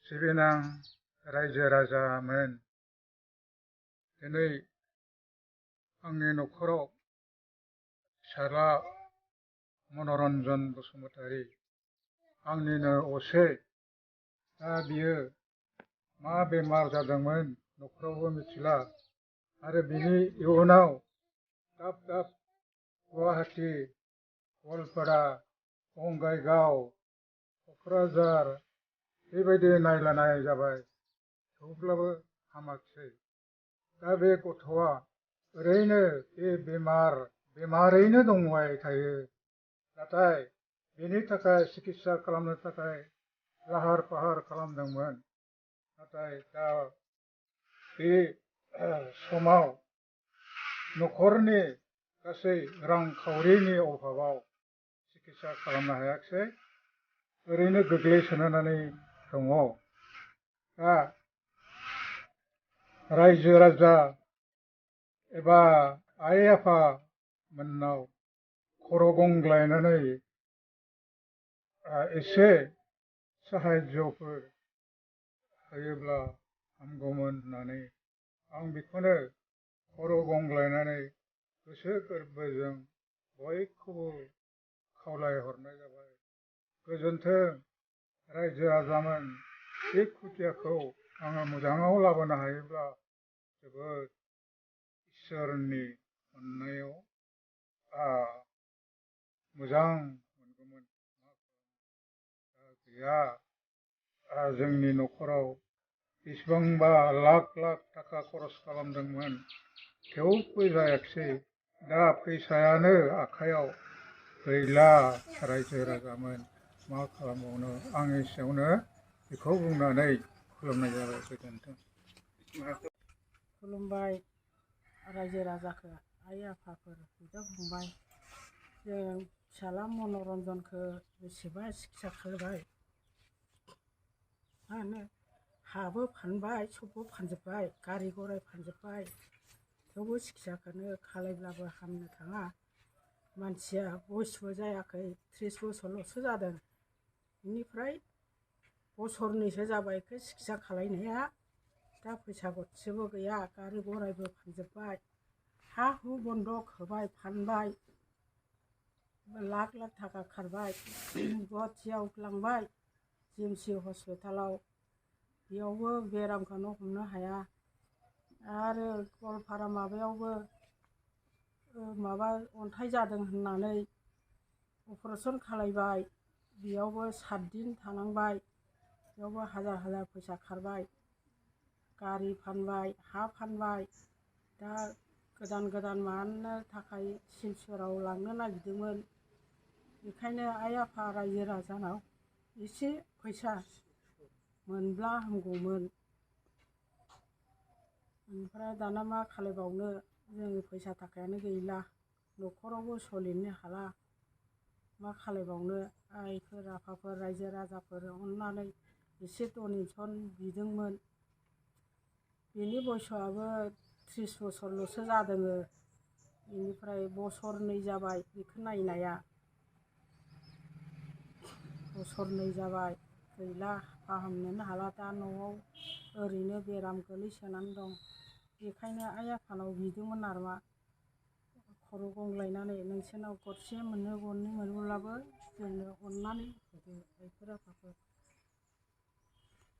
सिबिनां रायजो राजामोन दिनै आंनि न'खराव फिसाला मनरन्जन बसुमतारी आंनिनो असे दा बियो मा बेमार जादोंमोन न'खरावबो मिथिला आरो बिनि इयुनाव दाब दाब गुवाहाटी गवालपारा बङाइगाव क'क्राझार बेबायदि नायजानाय जाबाय थेवब्लाबो हामाखिसै दा बे गथ'आ ओरैनो बे बेमारैनो दंबाय थायो नाथाय बेनि थाखाय सिकित्सा खालामनो थाखाय लाहार फाहार खालामदोंमोन नाथाय दा बे समाव न'खरनि गासै रांखावरिनि अभाबाव सिकित्सा खालामनो हायाखिसै ओरैनो गोग्लैसोनानै दङ दा रायजो राजा एबा आइ आफामोननाव खर' गंग्लायनानै एसे साहायज्यफोर होयोब्ला हामगौमोन होननानै आं बेखौनो खर' गंग्लायनानै गोसो गोरबोजों बयखौबो खावलायहरनाय जाबाय गोजोन्थों रायजो राजामोन बे खुदियाखौ आङो मोजाङाव लाबोनो हायोब्ला जोबोद इसोरनि अननायाव मोजां मोनगौमोन गैया जोंनि न'खराव बेसेबांबा लाख लाख थाखा खरस खालामदोंमोन थेवबो जायाखिसै दा फैसायानो आखाइयाव गैला रायजो राजामोन मा खालामबावनो आं एसेयावनो बेखौ बुंनानै खुलुमनाय जाबाय गोजोन्थों। खुलुमबाय रायजो राजाखौ आइ आफाफोर बिदा फंबाय जों फिसाला मनरन्जनखौ बेसेबा सिकित्सा खालामबाय मा होनो हाबो फानबाय सबबो फानजोब्बाय गारि गराय फानजोब्बाय थेवबो सिकित्साखौनो खालायब्लाबो हामनो थाङा मानसिया बैसोबो जायाखै 30 बोसोरल'सो जादों बेनिफ्राय बोसोरनैसो जाबाय बेखौ सिकित्सा खालायनाया दा फैसा गरसेबो गैया गारि गरायबो फानजोब्बाय हा हु बन्दक होबाय फानबाय लाख लाख थाखा खारबाय गुवाहाटीयाव लांबाय जिएमसि हस्पिटालाव बेयावबो बेरामखौनो हमनो हाया आरो गवालपारा माबायावबो माबा अन्थाइ जादों होननानै अपारेसन खालायबाय बेयावबो 7 दिन थानांबाय बेयावबो हाजार हाजार फैसा खारबाय गारि फानबाय हा फानबाय दा गोदान गोदान मानो थाखाय सिलचराव लांनो नागिरदोंमोन बेखायनो आइ आफा रायजो राजानाव एसे फैसा मोनब्ला हामगौमोन ओमफ्राय दाना मा खालायबावनो जोंनि फैसा थाखायानो गैला न'खरावबो सोलिनो हाला मा खालायबावनो आइफोर आफाफोर रायजो राजाफोर अननानै एसे डनेसन बिदोंमोन बेनि बैसोआबो 30 बोसोरल'सो जादों बेनिफ्राय बोसोरनै जाबाय बेखौ नायनाया बोसोरनै जाबाय गैला फाहामनोनो हाला दा न'आव ओरैनो बेराम गोलैसोनानै दं बेखायनो आइ आफानाव बिदोंमोन आरो मा खर' गंग्लायनानै नोंसोरनाव गरसे मोनो गरनै मोनोब्लाबो जोंनो अननानै होदो आइफोर आफाफोर